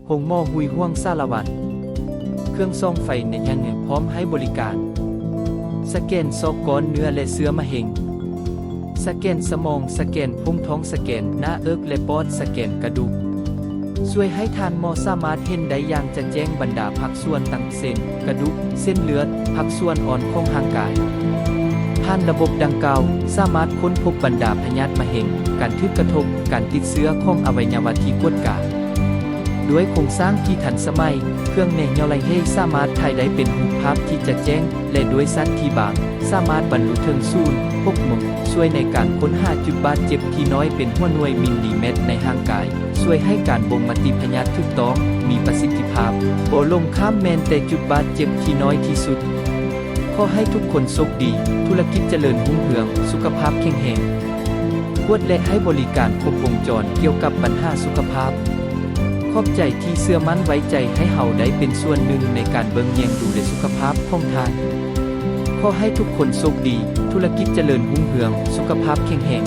ໂຮງໝໍຫຸຍຮ່ວງສາລະວັນ ເຄື່ອງສ່ອງໄຟໃນຍາງເໜືອ ພ້ອມໃຫ້ບໍລິການ ສະແກນຊອກກ້ອນເນື້ອ ແລະ ເຊື້ອມະເຮັງ, ສະແກນສະໝອງ, ສະແກນຜົງທ້ອງ, ສະແກນໜ້າເອິກ ແລະ ປອດ, ສະແກນກະດູກ. ຊ່ວຍໃຫ້ທ່ານໝໍສາມາດເຫັນໄດ້ຢ່າງຈະແຈ້ງບັນດາພາກສ່ວນຕ່າງໆ ເຊັ່ນ ກະດູກ, ເສັ້ນເລືອດ, ພາກສ່ວນອ່ອນຂອງຮ່າງກາຍ. ຜ່ານລະບົບດັ່ງກ່າວ, ສາມາດຄົ້ນພົບບັນດາພະຍາດມະເຮັງ, ການຖືກກະທົບ, ການຕິດເຊື້ອຂອງອະໄວຍະວະທີ່ກວດກາ. ດ້ວຍໂຄງສ້າງທີ່ທັນສະໄໝ, ເຄື່ອງແນຍຍ່ອລາຍເຮສາມາດຖ່າຍໄດ້ເປັນຮູບພາບທີ່ຈະແຈ້ງ ແລະ ດ້ວຍຊັ້ນທີ່ບາງ, ສາມາດບັນລຸເຖິງສູນ, ຫົກໂມງ, ຊ່ວຍໃນການຄົ້ນຫາຈຸດບາດເຈັບທີ່ນ້ອຍເປັນຫົວໜ່ວຍມິນລີແມັດໃນຮ່າງກາຍ, ຊ່ວຍໃຫ້ການບົ່ງມະຕິພະຍາດຖືກຕ້ອງ, ມີປະສິດທິພາບ, ບໍ່ຫຼົງຂ້າມແມ່ນແຕ່ຈຸດບາດເຈັບທີ່ນ້ອຍທີ່ສຸດ. ຂໍໃຫ້ທຸກຄົນໂຊກດີ, ທຸລະກິດຈະເລີນຮຸ່ງເຮືອງ, ສຸຂະພາບແຂງແຮງ. ກວດ ແລະ ໃຫ້ບໍລິການຄົບວົງຈອນກ່ຽວກັບບັນຫາສຸຂະພາບ. ຂອບໃຈທີ່ເຊື່ອໝັ້ນໄວ້ໃຈໃຫ້ເຮົາໄດ້ເປັນສ່ວນໜຶ່ງໃນການເບິ່ງແຍງດູແລສຸຂະພາບຂອງທ່ານ. ຂໍໃຫ້ທຸກຄົນໂຊກດີ, ທຸລະກິດຈະເລີນຮຸ່ງເຮືອງ, ສຸຂະພາບແຂງແຮງ.